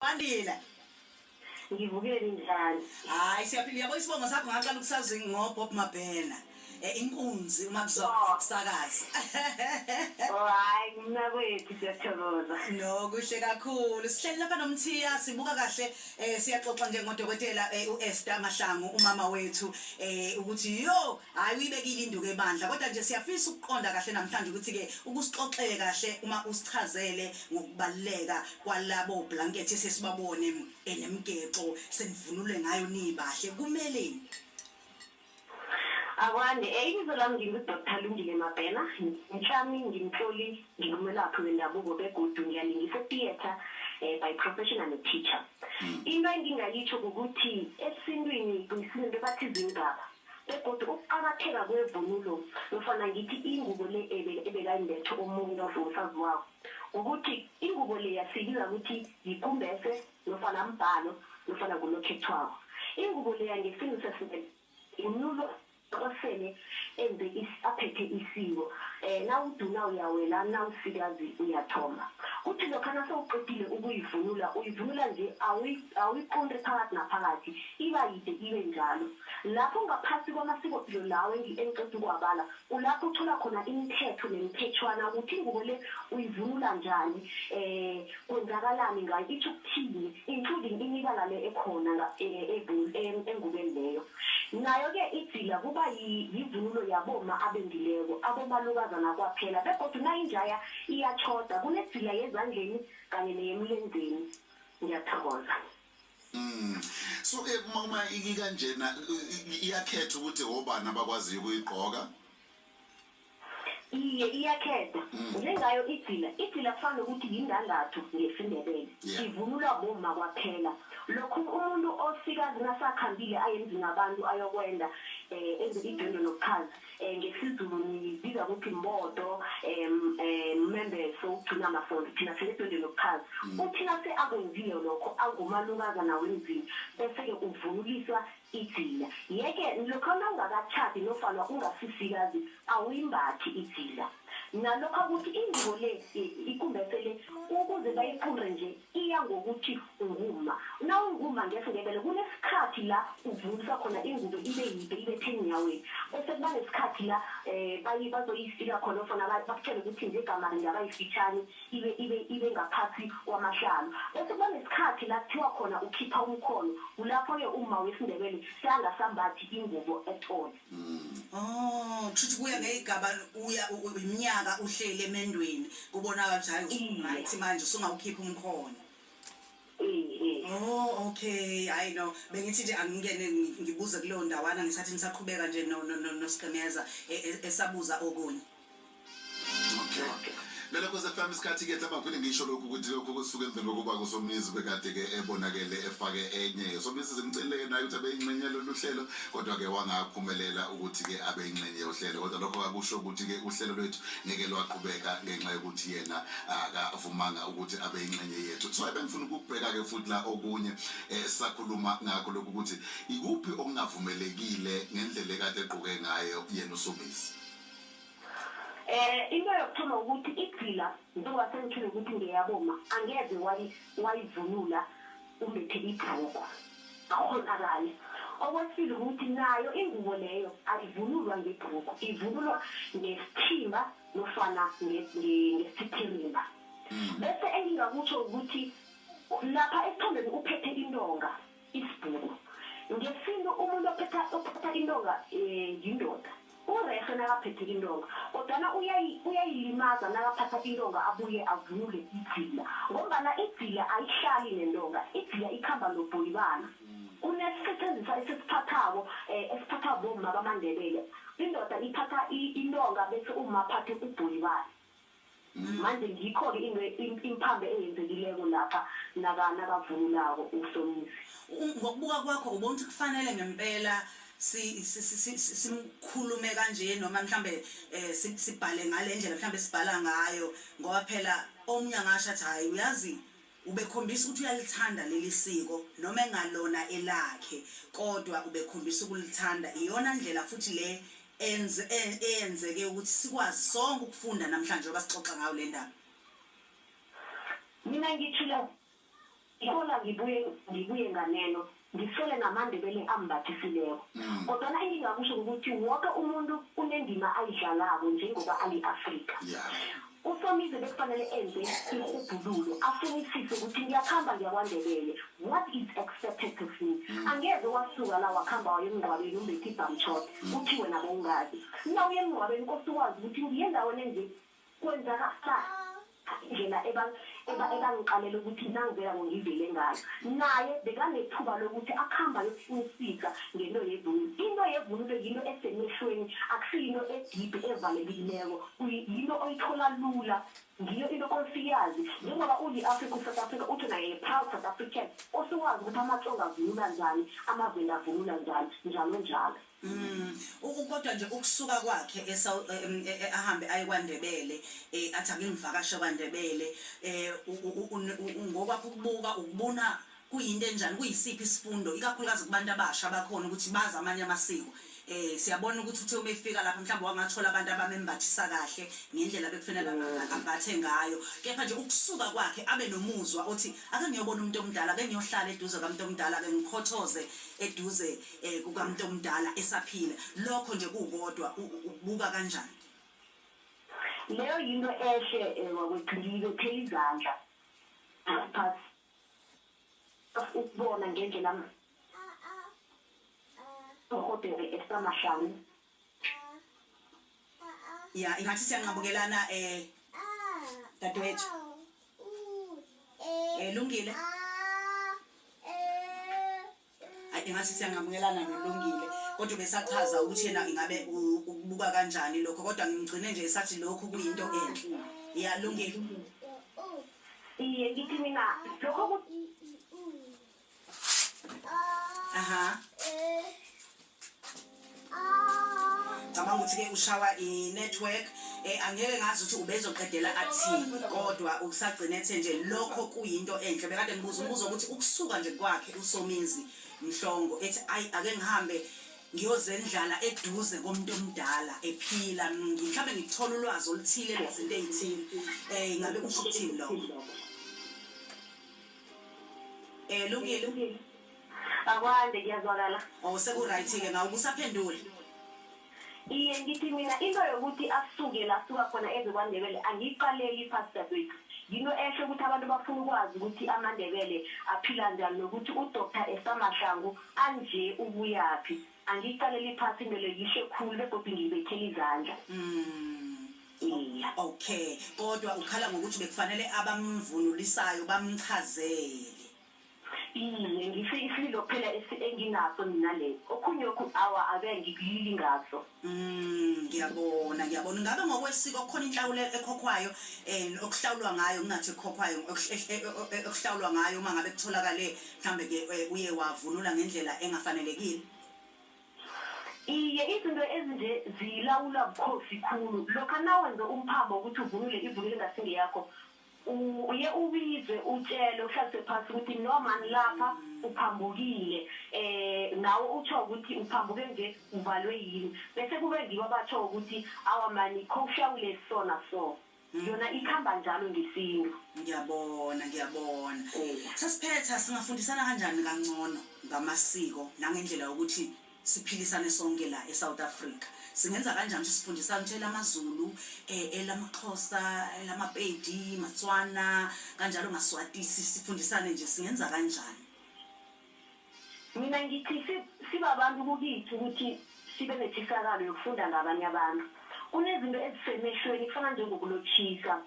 Wandile. Ngivukile, ninjani? Hayi, siyaphila. Yabo, isibongo sakho ngaqala ukusazi ngoBob Mabena. Inkunzi uma kuzosakaza. Oh, hayi, mnakwethu, siyathokoza. No, kuhle kakhulu. Sihleli lapha noMthiya, sibuka kahle, siyaxoxa nje ngodokotela uEsther Mahlangu, umama wethu, ukuthi yo, hayi, uyibekile induku ebandla, kodwa nje siyafisa ukuqonda kahle namhlanje ukuthi ke ukusixoxele kahle uma usichazele ngokubaluleka kwalabo blanket esesibabone enemgexo senivunule ngayo nibahle, kumele Akwande, ibizo lami ngingu-Dr Lungile Mabhena. Mhlami ngimtloli, ngingumelaphi wendabuko begodu ngiyalingisa theatre by profession I'm a teacher. Into engingayitsho kukuthi esintwini sinento bathi zingaba. Begodu ukuqakatheka kwevunulo, nofana ngithi ingubo le ebekayimbethe omunye osaziwako, ukuthi ingubo leya siyibiza ukuthi yikumbese nofana mbhalo nofana kunokhethwako. Ingubo leya ngesintu sesiNdebele inulo osele enze aphethe isiko. Nawuduna uyawela, nawusikazi uyathomba. Kuthi lokha nasewuqedile ukuyivunula, uyivunula nje, awuyiqunti phakathi naphakathi, iba yide ibe njalo. Lapho ngaphasi kwamasikopilo lawo engiqeda ukuwabala, kulapho uthola khona imithetho nemithetshwana ukuthi ingubo le uyivunula njani, kwenzakalani ngayo, itsho ukuthini, including imibala le ekhona engubeni leyo. Nayo-ke idzila kuba yivunulo yaboma abendileko, abomalukazana kwaphela, begodu nayinjaya iyatjhoda, kunedzila yezandleni kanye neyemlenzeni. Ngiyathokoza. So ke uma ikanjena, iyakhetha ukuthi obani abakwaziyo ukuyigqoka? Iye, iyakhetha. Njengayo idzila, idzila kufana nokuthi yindandatho ngesiNdebele. Ivunulwa bomma kwaphela. Lokhu umuntu osikazi nasakhambile aye emzini wabantu ayokwenda, enze idwendwe nobukhazi, ngesiZulu nibiza ukuthi mbodo, mmembeso, ukugcina amasondo, thina sinedwendwe nobukhazi. Uthi nase akwenzile lokho angumalukazana wemzini, bese-ke uvunuliswa idzila. Yeke lokha nawungakatjhadi nofana ungasisikazi, awuyimbathi idzila. Nalokho ukuthi ingubo le, ikumbese le, ukuze bayiqunte nje, iya ngokuthi ungumma. Nawungumma ngesiNdebele kunesikhathi la uvunulisa khona ingubo ibe yide, ibethe eenyaweni, bese kuba nesikhathi la bazoyisika khona nofana bakutshele ukuthi njegama ringaba yifitjhani, ibe ngaphasi kwamahlalo, bese kuba nesikhathi la kuthiwa khona ukhipha umkhono. Kulapho-ke umma wesiNdebele seangasambathi ingubo etole. Oh, kusho ukuthi kuya ngeyigaba, uya iminyaka uhleli emendweni, kubonakala ukuthi hayi, right manje usungawukhipha umkhono. Eh. Oh, okay. Hayi no, bengithi nje angingene ngibuze kuleyo ndawana ngisathi nisaqhubeka nje no nosigqemeza esabuza okunye. Okay. Lelo Khosi FM, isikhathi ke mhlawumbe ngifike ngisho lokhu ukuthi lokhu kusuke emveni kokuba kuSomizi bekade ke ebonakele efake enye. Somizi simcelile naye ukuthi abe ingxenye lolu hlelo, kodwa ke wangaphumelela ukuthi ke abe ingxenye yohlelo, kodwa lokho akusho ukuthi ke uhlelo lwethu ngeke lwaqhubeka ngenxa yokuthi yena akavumanga ukuthi abe ingxenye yethu. So ebengifuna ukubheka ke futhi la okunye sakhuluma ngakho lokhu ukuthi ikuphi okungavumelekile ngendlela ekade egqoke ngayo yena uSomizi. Into yokuthoma ukuthi idzila, njengoba sengitshilo ukuthi ngeyaboma, angeze wayivunula umbethe ibhrugu, akukghonakali. Okwesibili ukuthi nayo ingubo leyo ayivunulwa ngebhrugu, ivunulwa ngesithimba nofana ngesithithirimba. Bese engingakutjho ukuthi lapha esithombeni uphethe intonga, isibhuku. Ngesintu umuntu ophatha intonga yindoda. Urehe nakaphethe intonga, kodwana uyayilimaza nakaphatha intonga abuye avunule idzila, ngombana idzila ayihlali nentonga, idzila ikhamba nobhoyibana. Kunesisetjenziswa esisiphathako, esiphathwa bomma bamaNdebele. Indoda iphatha intonga bese umma aphathe ubhoyibana. Manje ngikho-ke into imphambo eyenzekileko lapha nakavunulako uSomizi. Ngokubuka kwakho, ubona ukuthi kufanele ngempela simkhulume kanje noma mhlambe sibhale ngale ndlela mhlambe sibhala ngayo, ngoba phela omunye angasho athi, hayi, uyazi, ubekhombisa ukuthi uyalithanda leli siko noma engalona elakhe, kodwa ubekhombisa ukulithanda. Iyona ndlela futhi le eyenzeke ukuthi sikwazi sonke ukufunda namhlanje njengoba sixoxa ngayo le ndaba? Mina ngithula. Isola ngibuye nganeno, ngisole namaNdebele ambathisileko. Kodwana engingakusho ukuthi wonke umuntu unendima ayidlalako njengoba ali-Afrika. USomizi bekufanele enze irhubhululo, afunisise ukuthi ngiyakhamba ngiyaKwaNdebele, what is expected of me? Angeze wasuka la wakhamba waya emngcwabeni umbethe ibhamshot, uthi wena bowungazi. Nawuya emngcwabeni kose ukwazi ukuthi ngiye endaweni enje, kwenzakala indlela ebangiqalela ukuthi nangivela ngivele ngayo. Naye bekanethuba lokuthi akuhamba ayokufunisisa ngento yevunulo. Into yevunulo yinto esemehlweni, akusiyinto ediphi evalekileko, yinto oyithola lula, ngiyo into osiyazi njengoba uyi-Africa, u-South Africa, uthi naye proud South African, osuwazi ukuthi amaTsonga avunula njani, amaVenda avunula njani, njalo njalo. Kodwa nje ukusuka kwakhe ahambe aye kwaNdebele, athi ake ngivakashe kwaNdebele, ngokwakho ukubuka ukubona kuyinto enjani, kuyisiphi isifundo ikakhulukazi kubantu abasha abakhona ukuthi bazi amanye amasiko? Siyabona ukuthi uthe uma efika lapha mhlawumbe wangathola abantu abamembathisa kahle ngendlela bekufanele ambathe ngayo, kepha nje ukusuka kwakhe abe nomuzwa othi ake ngiyobona umuntu omdala, ake ngiyohlala eduze kamuntu omdala, ake ngikhothoze eduze kukamuntu omdala esaphila, lokho nje kukodwa ukubuka kanjani? Leyo yinto ehle, wakwethu, ngiyibethela izandla phasi ukubona ngendlela uhodere esamahlangu. Ya, ingathi siyanqabukelana, dadewethu. Lungile, hayi, ingathi siyanqamukelana noLungile, kodwa besachaza ukuthi yena ingabe ukubuka kanjani lokho, kodwa ngimgcine nje esathi lokhu kuyinto enhle. Ya, Lungile. Iye, ngithi mina lokho Aha, cabanga ukuthi-ke ushawa i-network, angeke ngazi ukuthi ubezoqedela athini, kodwa usagcine ethe nje lokho kuyinto enhle. Bekade ngibuza umbuzo ukuthi ukusuka nje kwakhe uSomizi Mhlongo ethi ayi, ake ngihambe ngiyozendlala eduze komuntu omdala ephila, mhlawumbe ngithola ulwazi oluthile lwezinto ey'thile, ngabe kusho ukuthini lokho, Lungile? Akwande, kuyazwakala. Oh, seku-right-ke ngawe, ubusaphendula. Iye, ngithi mina into yokuthi asuke la asuka khona eze kwaNdebele angiyiqaleli phasi, dadewethu. Yinto ehle ukuthi abantu bafuna ukwazi ukuthi amaNdebele aphila njani nokuthi uDr Esther Mahlangu anje ubuyaphi. Angiyiqaleli phasi into leyo, yihle khulu begodwa ngiyibethela izandla. Iya. Okay, kodwa ukhala ngokuthi bekufanele abamvunulisayo bamchazele. Iye, ngisho isililo kuphela enginaso mina leso. Okhunye okhu awa, abe ngikulili ngaso. Ngiyabona, ngiyabona. Ngabe ngokwesiko kukhona inhlawulo ekhokhwayo, okuhlawulwa ngayo, ngingathi ekhokhwayo, okuhlawulwa ngayo uma ngabe kutholakale mhlambe ke uye wavunula ngendlela engafanelekile? Iye, izinto ezinje zilawulwa bukhosi khulu. Lokha nawenze umphambo ukuthi uvunule ivunulo engasingeyakho, uye ubizwe, utshele, uhlaliswe phasi ukuthi no man, lapha uphambukile, nawe utsho ukuthi uphambuke nje uvalwe yini, bese kube ngibo abatsho ukuthi awa mani, khowuhlawule so na so. Yona ikhamba njalo ngesintu. Ngiyabona, ngiyabona. Sesiphetha, singafundisana kanjani kangcono ngamasiko nangendlela yokuthi siphilisane sonke la eSouth Africa? Singenza kanjani ukuthi sifundisane ukuthi elamaZulu, elamaXhosa, elamaPedi, maTswana, kanjalo maSwati, sifundisane nje, singenza kanjani? Mina ngithi sibabantu kukithi ukuthi sibe netshisakalo yokufunda ngabanye abantu. Kunezinto ezisemehlweni kufana njengokulotshisa.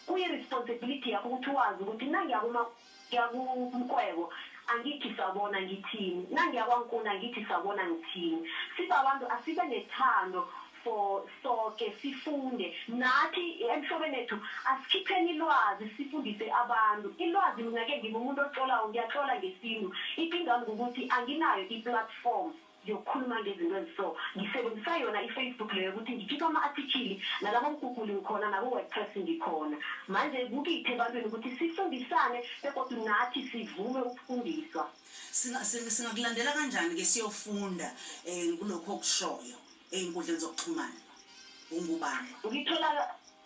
Kuyi-responsibility yakho ukuthi wazi ukuthi nangiyakumkwebo angithi sawubona ngithini, nangiyakwankuna ngithi sawubona ngithini. Sibabantu asibe nethando for soke, sifunde nathi emhlobeni ethu, asikhipheni ilwazi, sifundise abantu ilwazi. Mina-ke ngimumuntu otlolayo, ngiyatlola ngesintu. Inkingami kukuthi anginayo i-platform yokukhuluma ngezinto eziso. Ngisebenzisa yona i-Facebook leyo ukuthi ngikhiphe ama-article, nalabo Google ngikhona, nabo-WordPress ngikhona. Manje kukithi ebantwini ukuthi sifundisane begodwa nathi sivume ukufundiswa. Singakulandela kanjani ke siyofunda kulokho okushoyo ey'nkundleni zokuxhumana? Ungubani?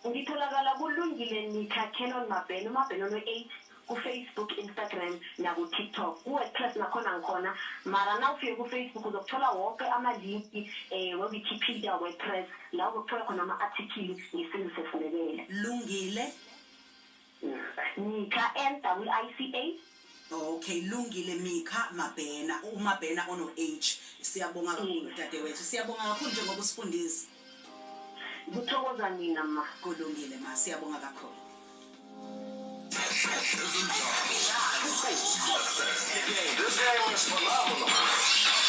Ngitholakala kuLungile Nika Canon Mabhena, uMabhena ono-8. ku-Facebook, Instagram naku-TikTok. Ku-WordPress nakhona ngikhona, mara nawufike ku-Facebook uzokuthola wonke amalinki we-Wikipedia, WordPress, la uzokuthola khona ama-article ngesizwe sesiNdebele. Lungile. Nika, N W I C A. Okay, Lungile Mika Mabhena, uMabhena ono H. Siyabonga kakhulu dadewethu, siyabonga kakhulu njengoba usifundisa. Kuthokoza nina, ma. Kulungile ma, siyabonga kakhulu. This game is phenomenal.